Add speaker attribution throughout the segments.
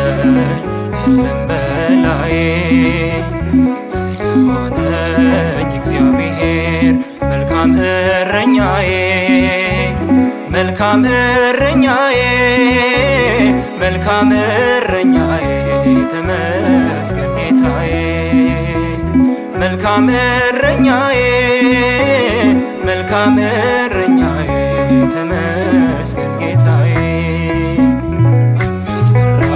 Speaker 1: የለም በላዬ ስለሆነኝ እግዚአብሔር መልካም እረኛዬ መልካም እረኛዬ መልካም እረኛዬ ተመስገን ጌታዬ መልካም እረኛዬ መልካም እረኛዬ ተመስገን ጌታዬ። የሚያስፈራ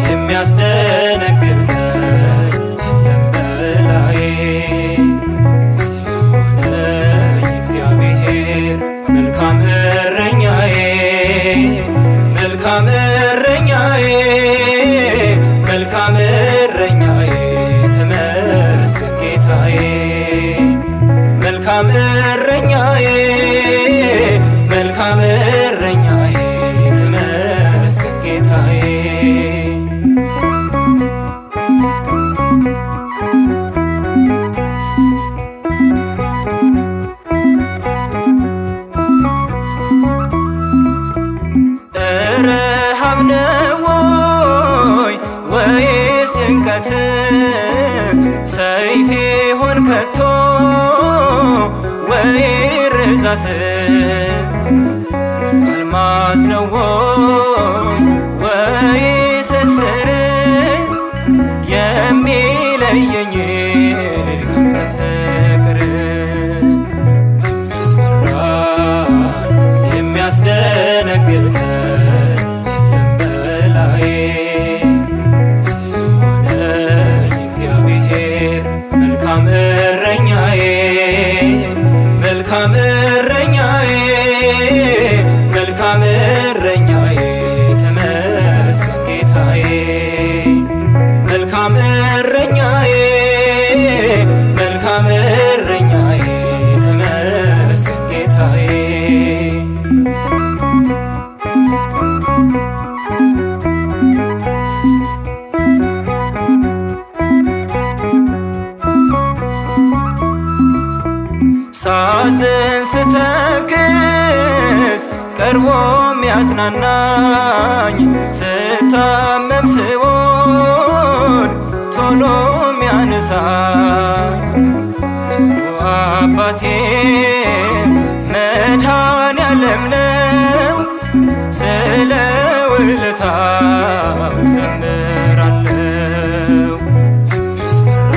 Speaker 1: የሚያስደነግጠኝ የለም በላዬ ስለሆነኝ እግዚአብሔር መልካም እረኛዬ መልካም እረኛዬ መልካም እረኛዬ ተመስገን ጌታዬ መልካም እረኛዬ መልካም እረኛዬ ተመስገን ጌታዬ። ረሃብ ነው ወይ ወይስ ጭንቀት ሰይፍ ይሆን ከቶ ወይ ርዛት አልማዝ ነው ወይ እስር የሚለየኝ ካንተ ፍቅር የሚያስፈራ የሚያስደነግጠኝ የለም በላዬ ስለሆነኝ እግዚአብሔር መልካም እረኛዬ መልካም እረኛዬ መልካም እረኛዬ ተመስገን ጌታዬ መልካም እረኛዬ መልካም እረኛዬ ተመስገን ጌታዬ። ሳዝን ስተክዝ ቀርቦ ሚያጽናናኝ ስታመም ስሆን ቶሎ ሚያነሳኝ ቸሩ አባቴ መድኃኔዓለም ነው። ስለ ውለታው ዘምራለሁ። የሚያስፈራ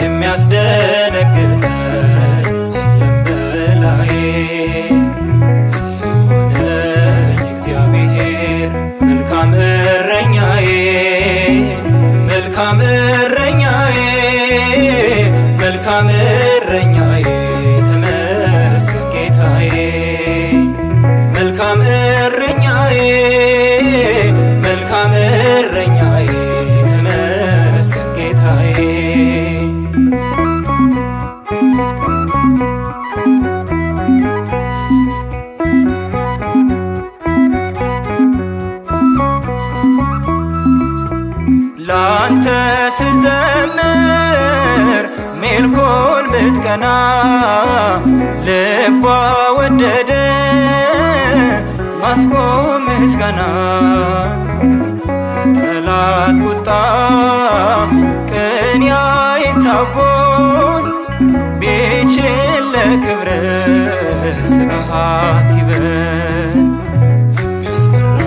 Speaker 1: የሚያስደነግጠኝ የለም በላዬ ስለሆነኝ እግዚአብሔር መልካም እረኛዬ መልካም እረኛዬ መልካም እረኛዬ ተመስገን ጌታዬ መልካም እረኛዬ መልካም እረኛዬ ተመስገን ጌታዬ። ላንተ ስዘምር ሜልኮል ብትቀና ልቧ ወደደ ማስቆም ምስጋና ጠላት ቁጣ ቅን አይታጎል ቢችል ለክብር ስብሃት ይበል። የሚያስፈራ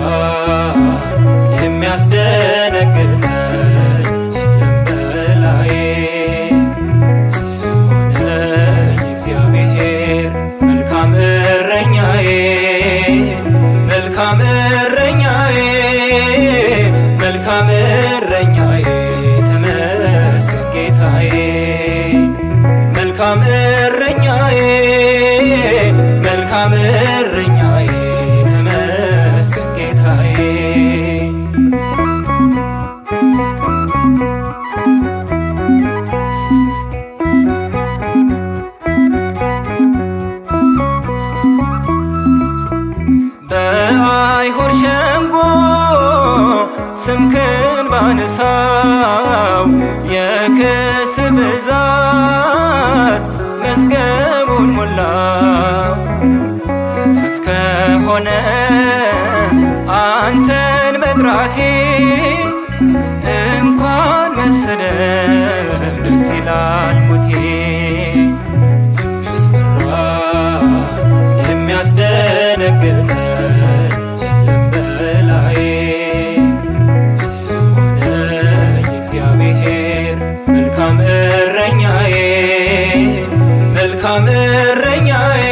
Speaker 1: የሚያስደነግጠኝ የለም በላዬ ስለሆነኝ እግዚአብሔር መልካም እረኛዬ መልካም እረኛዬ መልካም እረኛዬ ተመስገን ጌታዬ መልካም እረኛዬ መልካም እረኛዬ ተመስገን ጌታዬ። በአይሁድ ሸንጎ ስምክን ባነሳው የክስ ብዛት መዝገቡን ሞላው። ጠላቴ እንኳን መሰደብ ደስ ይላል ሞቴ። የሚያስፈራ የሚያስደነግጠኝ የለም በላዬ፣ ስለሆነኝ እግዚአብሔር መልካም እረኛዬ፣ መልካም እረኛዬ፣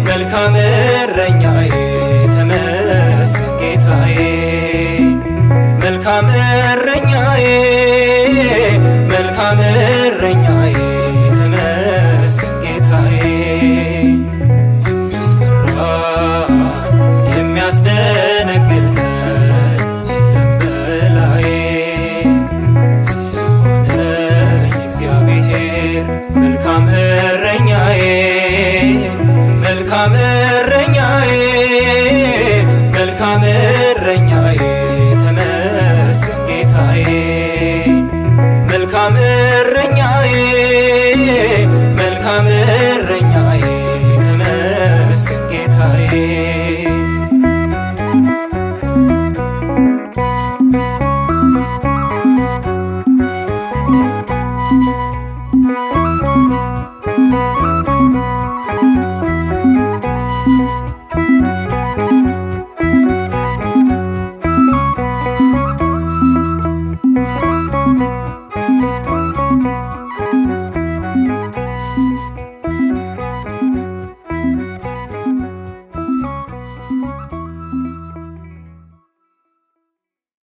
Speaker 1: መልካም እረኛዬ፣ ተመስገን ጌታዬ። መልካም እረኛዬ፣ መልካም እረኛዬ፣ ተመስገን ጌታዬ። የሚያስፈራ የሚያስደነግጠኝ የለም በላዬ፣ ስለሆነኝ እግዚአብሔር መልካም እረኛዬ፣ መልካም እረኛዬ፣ መልካም እረኛዬ፣ ተመስገን ጌታዬ። መልካም እረኛዬ፣ መልካም እረኛዬ፣ ተመስገን ጌታዬ።